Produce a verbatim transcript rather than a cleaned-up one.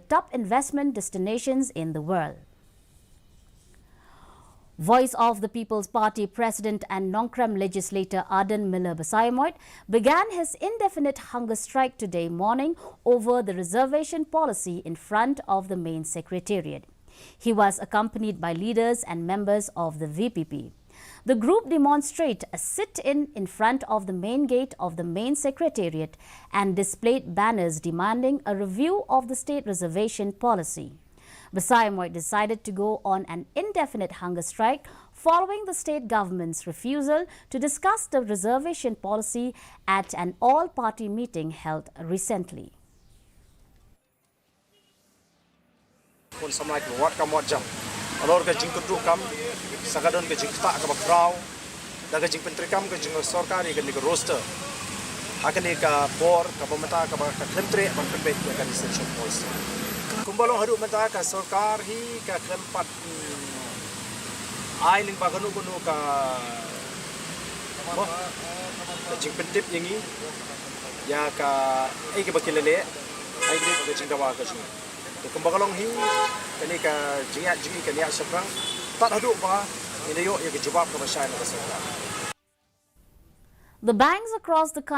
top investment destinations in the world. Voice of the People's Party President and Nongkrem legislator Ardent Miller Basaiawmoit began his indefinite hunger strike today morning over the reservation policy in front of the main secretariat. He was accompanied by leaders and members of the V P P. The group demonstrate a sit-in in front of the main gate of the main secretariat and displayed banners demanding a review of the state reservation policy. Basaiawmoit decided to go on an indefinite hunger strike following the state government's refusal to discuss the reservation policy at an all-party meeting held recently. Pun samlai ka wat kam wat jam. Alor ka jingkyntu kam sa ka don ka jingkta ka ba kraw da ka jingpyntreikam ka jing sorkar ïa kane ka roster. Ha kane ka por ka ba mynta ka ba ka khlem treh ban pynbeit ïa ka essential force. Kumba long haduh mynta ka sorkar hi ka khlem pat ai lyngba kano kano ka ka jingpyntip ïa ngi ïa ka ei ka ba ki la leh ai ka jingdawa ka jong. Te kumba ka long hi kane ka jingïaid jong ngi ka ïaid shaphrang tad haduh ba ngi la ïoh ïa ka jubab ka ba shai na ka sorkar. The banks across the country